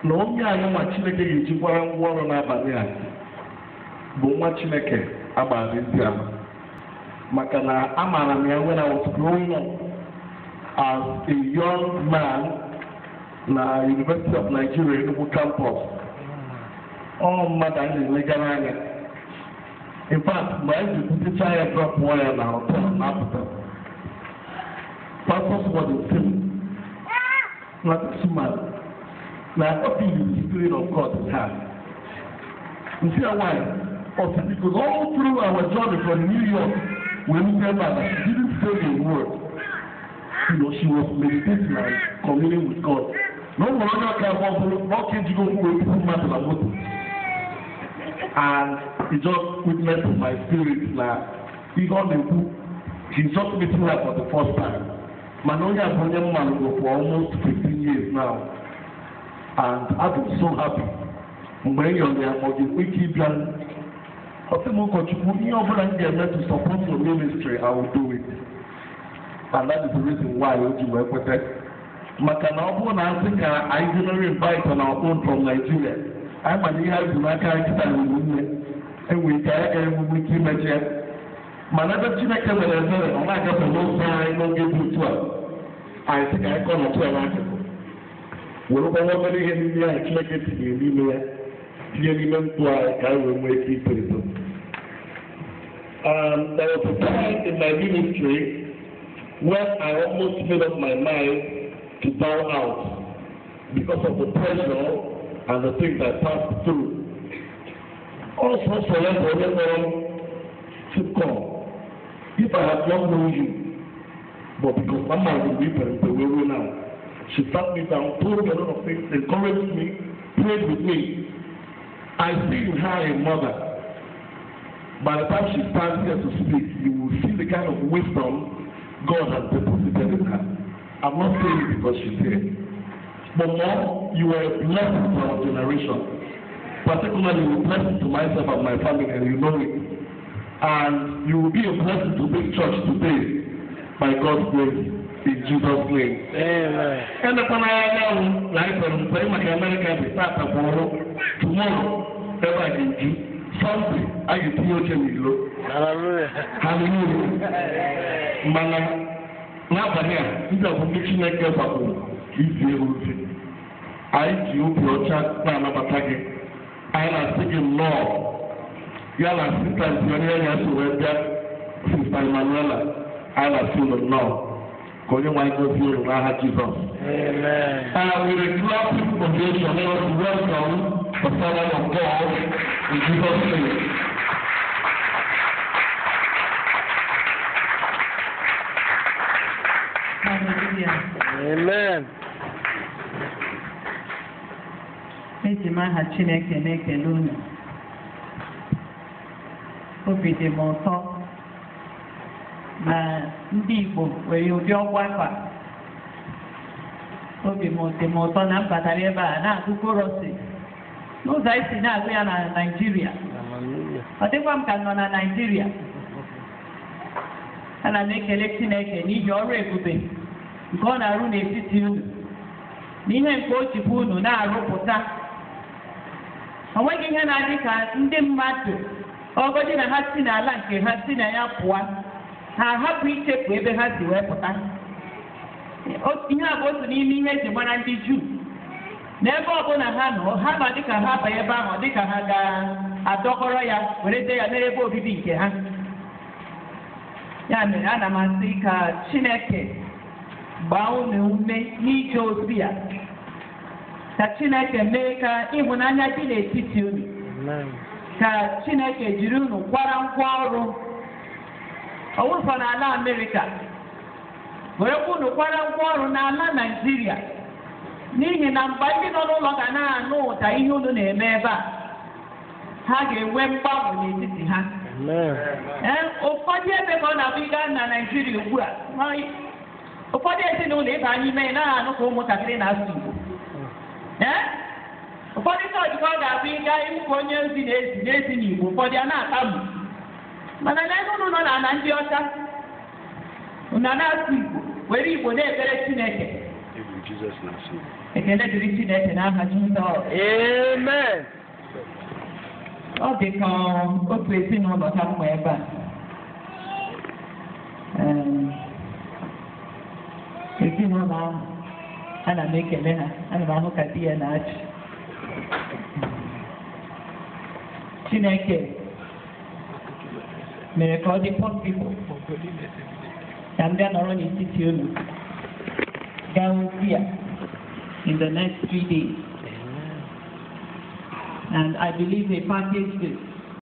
Na onye anyị nwa Chineke ga-ejikwara ngwa ọrụ n'abalị a bụ nwa Chineke agbara ezi ama. Maka na amaara m ya when I was growing up as a young man na University of Nigeria Enugu campus. Ọ mmadụ anyị na-elegara anya. In fact, mgbe anyị ji butecha ya drop ya na hotel na-apụta, Pastor was in na this man na open the Spirit of God in her. You see why? Also because all through our journey from New York, when we came back, she didn't say a word. She was meditating and communing with God. No one other can not change go mmadụ na moto. And he just witnessed to my spirit na ihe ọ na-ekwu, he's just meeting her for the first time. Mana onye a bụ onye m malụgo for almost 15 years now. And I've been so happy. Mgbe e nyere ya ma ọ ga-enwe ike ịbịa, ọ sị m, "Ụkọchukwu, ihe ọbụla m ga-eme to support your ministry, I will do it." And that is the reason why o ji wee kweta. Maka na ọ bụrụ na asị ka anyị generally invite on our own from Nigeria, anyị ma na ihe anyị bụ n'aka anyị kịta ruru nne, enwere ike anyị ga-enwe ike imechi ya. Mana ebe Chineke mere ebere, ọ na-agafe n'ụzọ anyị n'oge dị otu a, anyị sị ka anyị kọnọtụ ya n'akụkụ, were gbanwe obere ihe n'ime ahụ Chineke tinyere n'ime ya, tinye n'ime ndụ anyị ka anyị wee nwee ike ito eto. There was a time in my ministry when I almost made up my mind to bow out because of the pressure and the things I passed through. Also, for ya bụ onye kpọrọ m to come. If I had not known you, but because Mama will be mpe wee ruo now, she sat me down, told me a lot of things, encouraged me, prayed with me. I see in her a mother. By the time she stands here to speak, you will see the kind of wisdom God has deposited in her. I'm not saying it because she's here. But more, you are a blessing to our generation. Particularly, you are a blessing to myself and my family, and you know it. And you will be a blessing to this church today by God's grace, in Jesus' name. Amen. Elekwana anyanwụ na anyị pere mpe maka Amerịka dị tata kwụrụ, tomorrow ebe a ga-eju, Sunday a ga-etinye oche n'ilo. Hallelujah. Hallelujah. Mana n'abalị a, ndị a bụ ndị Chineke gbapụrụ izi ozi. Anyị ji obi ọcha na-anabata gị. Anyị na-asị gị nnọọ. Ya na Sister onye ya so wee bịa, Sister Emanuela, anyị na-asị unu nnọọ. Ka onye nwe anyị gozie unu n'aha Jizọs. Amen. With a clapping ovation, let us welcome the servant of God in Jesus' name. Hallelujah. Amen. Eji m aha Chineke na-ekele unu. Obi dị m ụtọ na ndị Igbo nwere ụdị ọgbakọ a. Obi m dị m ụtọ na m batara ebe a na-agụ chorus n'ụzọ anyị si na-agụ ya na Naịjirịa. Hallelujah. Ọ dịkwa m ka m nọ na Naịjirịa. Ana m ekele Chineke n'ihi ọrụ ebube nke ọ na-arụ n'etiti unu na ihe nke o jikwa unu na-arụpụta. O nweghị ihe na-adị ka ndị mmadụ ọgọdị na ha si n'ala nke ha si na ya pụọ, ha ahapụ ichefu ebe ha si wee pụta. Ihe a bụ otu n'ime ihe eji mara ndị Juu. N'ebe ọbụla ha nọ, ha ma dịka ha banye ebe ahụ, dịka ha ga-adọkọrọ ya were jee ya mere ebe obibi nke ha. Ya mere ana m asị ka Chineke gbaa unu ume n'ije ozi ya, ka Chineke mee ka ịhụnanya dị n'etiti unu. Amen. Ka Chineke jiri unu kwara ngwa ọrụ ọwụsọ n'ala Amerịka, werekwa unu kwara ngwa ọrụ n'ala Naịjirịa, n'ihi na mgbe ndị nọ n'ụlọ ga na-anụ ụda ihe unu na-eme ebe a, ha ga-enwe mgbanwe n'etiti ha. Amen. Ee, ụfọdụ ebe ka ọ na-abụ ịga na Naịjirịa ugbu a, ụfọdụ ezinụlọ ịba n'ime ya naghị anụ ka ụmụntakịrị na-asụ Igbo. Ee, ụfọdụ chọọchị ka ọ ga-abụ ịga ịhụ ka onye ozi na-ezi na-ezi n'Igbo, ụfọdụ a na-atamu. Mana n'ebe unu nọ n'ala ndị ọcha, unu a na-asụ Igbo, were Igbo na-ekpere Chineke. Even Jesus na-asụ Igbo. Ekele dịrị Chineke n'aha Jizọs. Amen. Ọ dị ka otu ezinụlọ ka m nọ ebe a. Ezinụlọ ahụ, ana m ekele ha, ana m ahụ ka di ya na-achị. Chineke mere ka ọ dị possible ka m bịa nọrọ n'etiti unu gaa ozi a in the next 3 days. And I believe they packaged it.